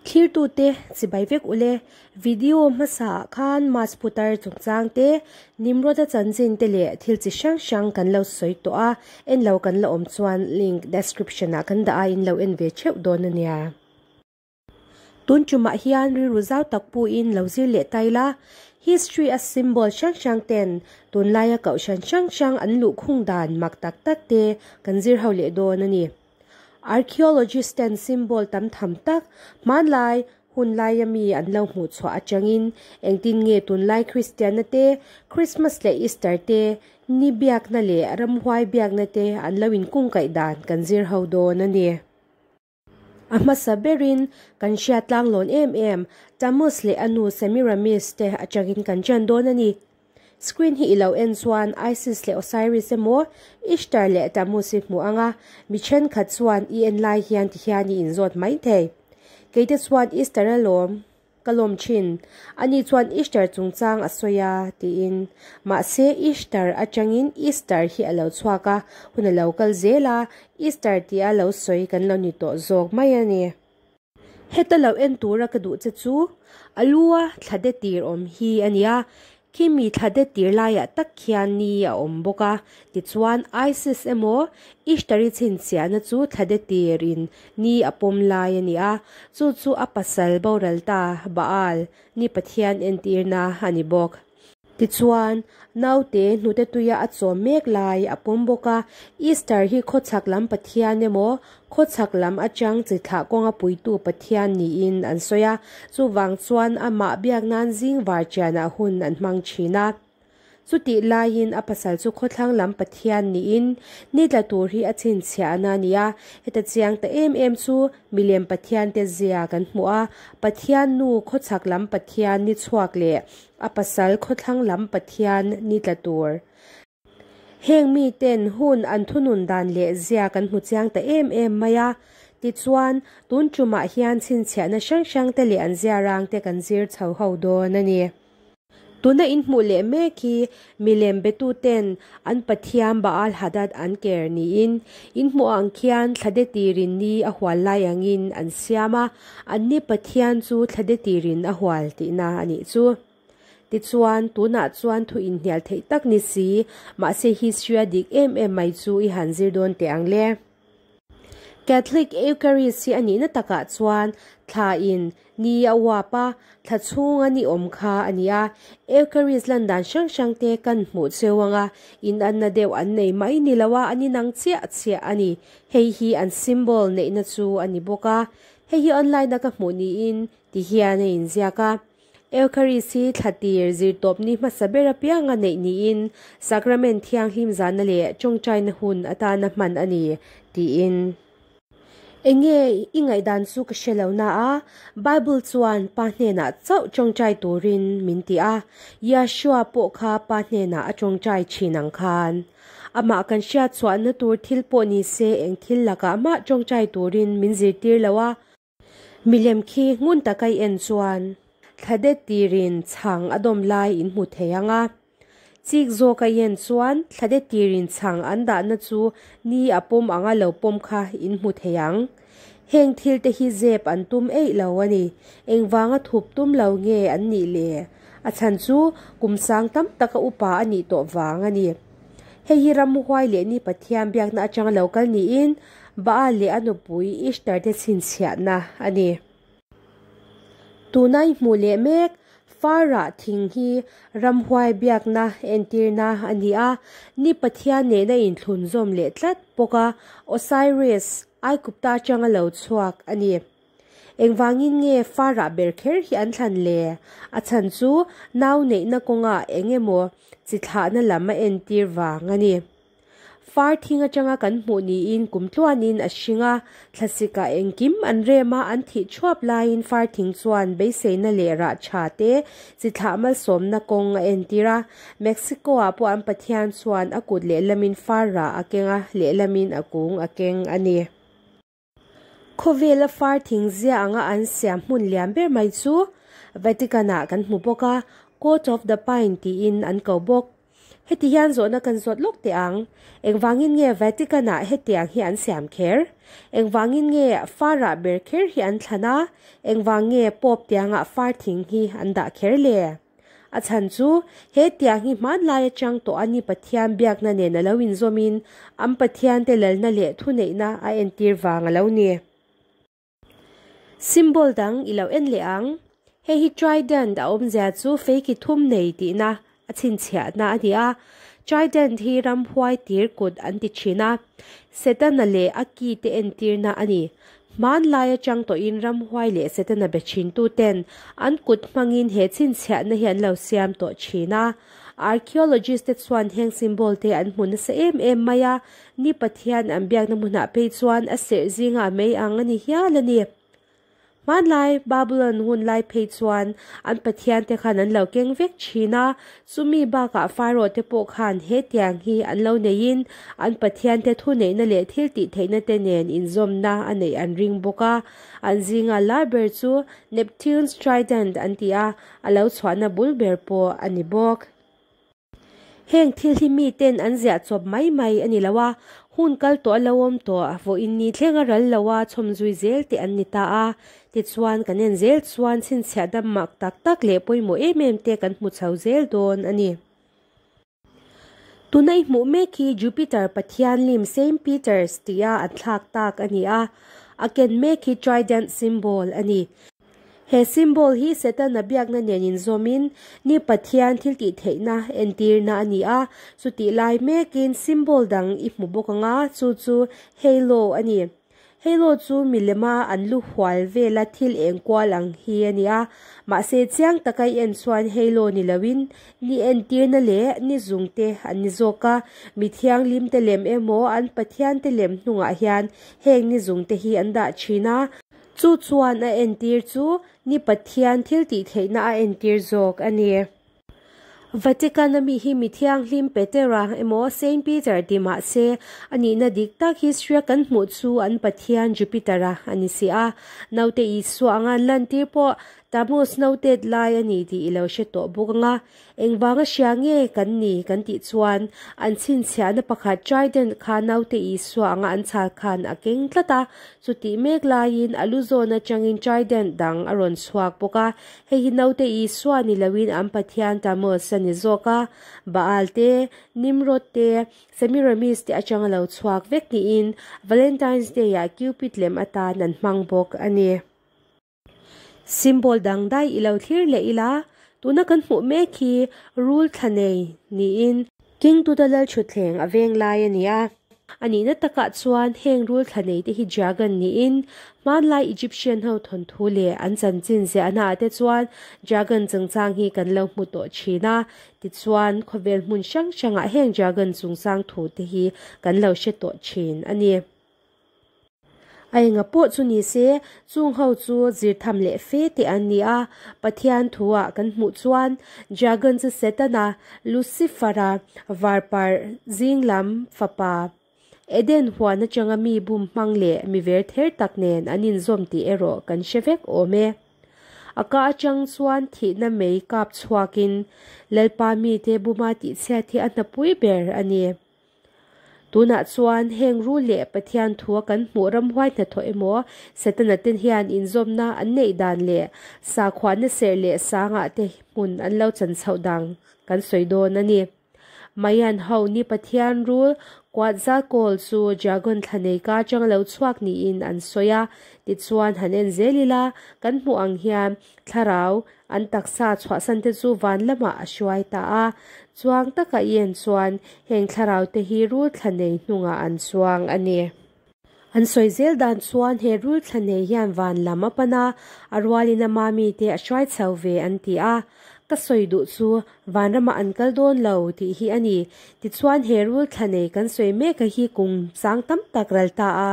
Thlirtute chibai vek ule, video hmasa ah khan Mas putar chungchang te, Nimrod-a chanchin te leh thil chi hrang hrang kan lo sawi tawh a, en lo kan la awm chuan link description ah kan dah a in lo en ve theuh dawn a nia. Tun tumah hian rilru zau tak puin lo zir leh ta ila, history a symbol hrang hrang ten tunlaia kohhran hrang hrang an luhkhung dan mak tak tak te kan zir ho leh dawn a ni. Archaeologist ten symbol tam tham tak hmanlai hun laia mi an lo hmuh chhuah atangin engtin nge tunlai Kristianna te, Christmas leh Easter te, ni biakna leh ramhuai biakna te an lo inkungkaih dan kan zir ho dawn a ni. A hmasa berin kan hriat tlanglawn em em Tammuz leh a nu Semiramis te atangin kan ṭan dawn a ni. Screen hi i lo en chuan Isis leh Osiris emaw Ishtar leh Tammuz i hmu ang a, mi thenkhat chuan i en lai hian tihian i inzawt mai thei. Keite chuan Easter alawm. Ka lawm thin. Ani chuan Ishtar chungchang a sawi a, tiin. Mahse, Ishtar atangin Easter hi a lo chhuak a, hun a lo kal zel a, Easter tia lo sawi kan lo ni tawh zawk mai a ni. Heta lo en tura ka duh che chu a lu a thla de tir awm hi a nia, Khimi thla det tir laiah tak khian ni a awm bawk a, tichuan Isis emaw Ishtari chhinchhiahna chu thla det tirin ni a pawm lai a ni a, chu chu a pasal boral ta Baal ni pathian entirna a ni bawk. Tichuan, naute hnute tuia a chawm mek lai a pawm bawk a, Easter hi khawchhak lam pathian emaw Khawchhak lam atang chi thlah kawnga puitu Pathian niin an sawi a, chuvang chuan amah biak nan zing var chianah hun an hmang thin a. Chutih laiin a pasal chu khawthlang lam Pathian niin ni tla tur hi a chhinchhiahna a ni a, heta chiang ta em em chu milem Pathian te zia kan hmu a, Pathian nu khawchhak lam Pathian ni chhuak leh a pasal khawthlang lam Pathian ni tla tur. Heng miten hun an thunun dan leh zia kan hmu chiang ta em em mai a. Tichuan, tun tumah hian chhinchhiahna hrang hrang te leh an ziarang te kan zir chho ho dawn a ni. Tuna inhmuh leh mek hi milem betuten an pathian Baal Hadad an ker niin, inhmuh ang khian thlade tirin ni a hual lai angin an siam a, anni pathian chu thlade tirin a hual tihna a nih chu. Tichuan, tunah chuan thu inhnial theih tak ni si, mahse history a dik em em mai chu i han zir dawn teh ang le. Catholic Eucharist hi a nihna takah chuan thla in ni a uap a, thla chhunga ni awm kha a ni a. Eucharist lan dan hrang hrang te kan hmuh cheu ang a, inanna deuh an nei mai ni lo a, an inang chiah chiah a ni. Hei hi an symbol neihna chu a ni bawk a. Hei hi online a ka hmuh niin ti hian a inziak a. Eucharist hi thla tir zirtawp ni hmasa ber apianga neih niin Sacrament thianghlim zahna leh tawngtaina hun atana hman a ni, tiin. Enge i ngaihdan chu ka hre lo na a, Bible chuan Pa hnenah chauh tawngtai turin min ti a, Yahshua pawh kha Pa hnenah a tawngtai thin ang khan. Amah kan hriat chhuahna tur thil pawh ni se eng thil lakah mah tawngtai turin min zirtir lo a, Milem khi ngun taka i en chuan thla det tirin chhang a dawm lai in hmu thei ang a. Chik zawk a i en chuan thla det tirin chhang an dahna chu ni a pawm anga lo pawm kha in hmu thei ang. Heng thil te hi zep an tum eih lo a ni. Engvanga thup tum lo nge an nih le? A chhan chu kum sang tam taka upa a nih tawh vang a ni. Hei hi ramhuai leh ni Pathian biakna atanga lo kal niin Baal leh a nupui Ishtar te chhinchhiahna a ni. Tuna i hmuh leh mek Farah thing hi ramhuai biakna entirna a ni a, ni Pathian nena inthlunzawm leh tlat bawk a, Osiris, Aigupta atanga lo chhuak a ni. Engvangin nge Farah ber kher hi an thlan le? A chhan chu nau neihna kawngah eng emaw chi thlahna lam a entir vang a ni. Far thing atanga kan hmuh niin kum tluanin a hring a, thlasikah engkim an rem a, an thih thuap laiin far thing chuan beiseina leh rah tha te chi thlah malsawmna kawng a entir a. Mexico-ah pawh an Pathian chuan a kut lehlamin far rah a keng a, lehlamin a kung a keng a ni. Khawvela far thing zia anga an siam hmun lian ber mai chu Vatican-ah kan hmu bawk a, Court of the Pine tiin an ko bawk. Heti hian zawhna kan zawt lawk teh ang, Engvangin nge Vatican-ah hetiang hi an siam kher? Engvangin nge Far-ah ber kher hi an thlan a? Engvang nge Pope tiangah Far thing hi an dah kher le? A chhan chu, he tiang hi hmanlai atang tawh a ni Pathian biakna nen a lo inzawmin an Pathiante lalna leh thuneihna a entir vang a lo ni. Symbol dang i lo en leh ang. Hei hi trident a awmzia chu feiki thum nei tihna a chhinchhiahna a ni a. Trident hi ramhuai tir kut an ti thin a, Setana leh a ki te entirna a ni. Hmanlai atang tawhin ramhuai leh Setana be thintu ten an kut hmangin he chhinchhiahna hi an lo siam tawh thin a. Archaeologist te chuan heng symbol te an hmu nasa em em mai a, Ni Pathian an biakna hmunah phei chuan a serh zingah mai ang a ni hial a ni. Hmanlai Babylon hun lai phei chuan an pathian te khan an lo keng vek thin a, chumi bakah Pharaoh te pawh khan he tiang hi an lo neiin an pathian te thuneihna leh thil tih theihna te nen inzawmna a neih an ring bawk a. An zinga lar ber chu Neptune's Trident an ti a, a lo chhuahna bul ber pawh a ni bawk. Heng thil hi miten an ziah chawp mai mai a ni lo a, hun kal tawh a lo awm tawh, vawiin ni thleng a ral lo a, chhawm zui zel te an ni ta a. Tichuan, kan en zel chuan chhinchhiah dam mak tak tak leh pawimawh em em te kan hmu chho zel dawn a ni. Tuna i hmuh mek hi Jupiter pathian lim Saint Peter's tia an thlak tak a ni a, a ken mek hi trident symbol a ni. He symbol hi Setana biakna nen inzawmin ni Pathian thiltihtheihna entirna a ni a, chutih lai mekin symbol dang i hmu bawk ang a, chu chu halo a ni. Halo chu milema an lu hual vela thil eng kual ang hi a ni a, mahse chiang taka i en chuan halo ni loin ni entirna leh ni zungte an ni zawk a, mi thianghlimte lem emaw an Pathiante lem hnungah hian heng ni zungte hi an dah thin a. Chu chuan a entir chu ni Pathian thil tih theihna a entir zawk a ni. Vatican a mi hi mi thianghlim Petera emaw Saint Peter ti mah se, a nihna dik tak history a kan hmuh chu an Pathian Jupiter-a a ni si a. Naute Isua anga an lantir pawh Tammuz noted lai a ni tih i lo hre tawh bawk ang a. Engvanga hria nge kan ni kan tih chuan an chhinchhiahna pakhat Trident kha naute Isua anga an chhal khan a keng tlat a, chutih mek laiin a lu zawn atangin Trident dang a rawn chhuak bawk a, hei hi naute Isua ni loin an pathian Tammuz a ni zawk a, Baal te, Nimrod te, Semiramis te atanga lo chhuak vek niin Valentine's Day-ah Cupid lem atan an hmang bawk a ni. Symbol dang daih i lo thlir leh ila, tuna kan hmuh mek hi rul thla nei niin King Tuta Lalthutthleng a veng lai a ni a. A nihna takah chuan heng rul thla nei te hi dragon niin hmanlai Egyptian ho thawnthu leh an chanchin ziahna ah te chuan dragon chungchang hi kan lo hmu tawh thin a. Tichuan khawvel hmun hrang hrangah heng dragon chungchang thu te hi kan lo hre tawh thin a ni. A enga pawh chu ni se, chung ho chu zir tham leh fe teh an ni a. Pathian thu-ah kan hmuh chuan Dragon chu Setana, Lucifer-a varparh zing lam fapa, Eden huan atanga mi bum hmang leh mi ver ther tak nen an inzawm tih erawh kan hre vek awm e. A ka atang chuan thihna mei kap chhuakin Lalpa mite buma tihchhiat hi a hnapui ber a ni. Tunah chuan heng rul leh Pathian thua kan hmuh ramhuai hnathawh emaw Setana te hian inzawmna an neih dan leh sakhuana serh leh sangah te hmun an lo chan chhoh dan kan sawi dawn a ni. Mayan ho ni Pathian rul Quetzalcoatl chu dragon thla nei ka atanga lo chhuak niin an sawi a, tichuan han en zel ila kan hmuh ang hian thlarau An taksa chhuahsan te chu van lamah a hruai ta a, chuang taka i en chuan heng thlarau te hi rul thla nei hnungah an chuang a ni. An sawi zel dan chuan he rul thla nei hian van lam a pan a, a rualin a mami te a hruai chho ve an ti a. Ka sawi duh chu Vanramah an kal dawn lo tih hi a ni. Tichuan he rul thla nei kan sawi mek a hi kum sang tam tak ral ta a,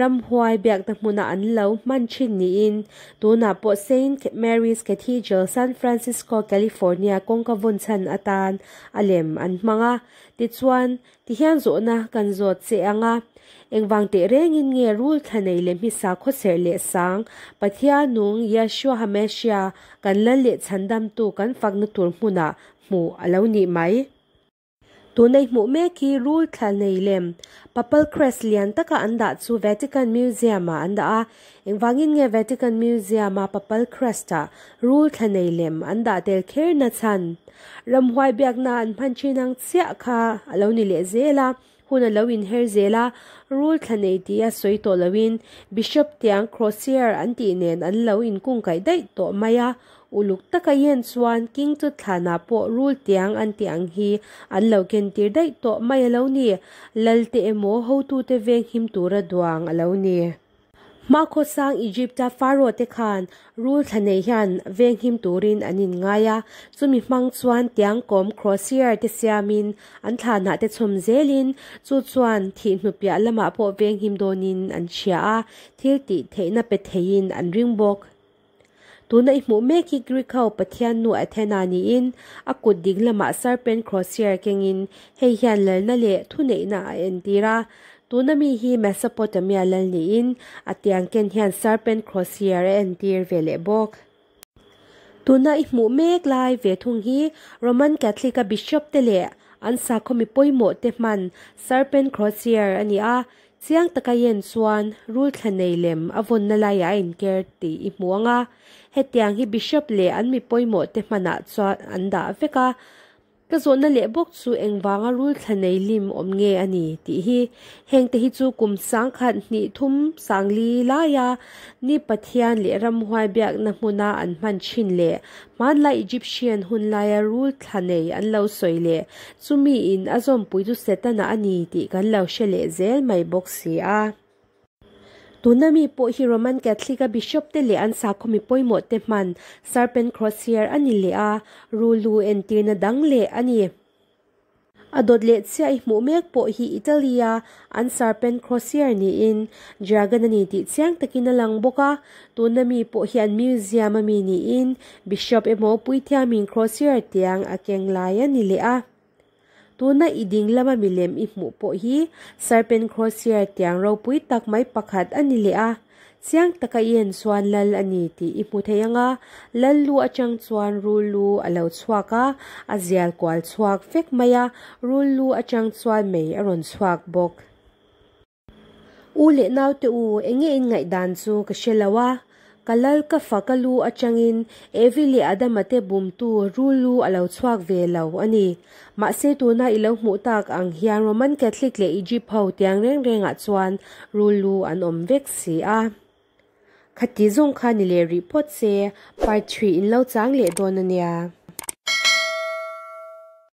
ramhuai biakna hmuna an lo hman thin niin tunah pawh Saint Mary's Cathedral, San Francisco, California kawngka vawn chhan atan a lem an hmang a. Tichuan, tihian zawhna kan zawt che ang a, engvang teh rengin nge rul thla nei leh hmisa khawserh leh sang Pathian nung Yeshua HaMashiah kan lal leh chhandamtu kan fakna tur hmunah hmuh a lo nih mai? Tuna i hmuh mek hi rul thla nei lem Papal Crest lian taka an dah chu Vatican Museum ah an dah a. Engvangin nge Vatican Museum a Papal Crest ah rul thla nei lem an dah tel kher na chhan? Ramhuai biakna an hman thin ang chiah kha a lo ni leh zel a, hun a lo inher zel a, rul thla nei tia sawi tawh loin Bishop tiang Crozier an tih nen an lo inkungkaih daih tawh mai a, uluk taka yen chuan King chu thlanah pawh rul tiang an tih ang hi an lo kentir daih tawh mai a lo ni, Lalte emaw hotute veng him tura duang a lo ni. Hmakhawsang Egypt-a Pharaoh te khan rul thla nei hian venghim turin an inngai a, chumi hmang chuan tiangkawm crozier te siamin an thlanah te chhawm zelin chu chuan thih hnupiah lamah pawh venghim dawnin an hria a, thil tih theihna pe theiin an ring bawk. Tuna i hmuh mek hi Greek ho pathian nu Athena niin a kut ding lamah serpent crozier kengin hei hian lalna leh thuneihna a entir a. Tuna mi hi Mesopotamia lal niin a tiang ken hian serpent crozier a entir ve leh bawk. Tuna i hmuh mek lai ve thung hi Roman Catholic a bishop te leh an sakhaw mi pawimawh te hman serpent crozier a ni a. Chiang taka yen chuan rul thla nei lem a vawnna laiah a inker tih i hmu ang a, hetiang hi Bishop leh an mi pawimawh te hmanah chuan an dah vek a. Ka zawhna leh bawk chu engvanga rul thla nei lim awm nge a ni tih hi. Hengte hi chu kum sangkhat hnih thum sangli laia ni Pathian leh ramhuai biakna hmuna an hman thin leh hmanlai Egyptian hun laia rul thla nei an lo sawi leh chumi in a zawmpui chu Setana a ni tih kan lo hre leh zel mai bawk si a. Tuna mi pawh hi Roman Catholic a Bishop te leh an sakhaw mi pawimawh te hman Serpent Crozier a ni leh a, rulu entirna dang leh a ni. A dawt leh chiah i hmuh mek pawh hi Italy-a an serpent crozier niin dragon a ni tih chiang takin a lang bawk a. Tuna mi pawh hi an museum a mi niin bishop emaw puithiamin crozier tiang a keng lai a ni leh a. Tuna i ding lama milem i hmuh pawh hi serpent crozier tiang ropui tak mai pakhat a ni leh a. Chiang taka i en chuan lal a ni tih i hmu thei ang a, lal lu atang chuan rul lu a lo chhuak a, a zial kual chhuak vek mai a, rul lu atang chuan mei a rawn chhuak bawk. U leh naute u, enge in ngaihdan chu ka hre lo a, Ka lal ka fa ka lu atangin Evi leh Adama te bumtu rul lu a lo chhuak ve lo a ni. Mahse tuna i lo hmuh tak ang hian Roman Catholic leh Egypt ho tiang reng rengah chuan rul lu an awm vek si a. Khati zawng kha ni leh rih phawt se, part three in lo chang leh dawn a nia.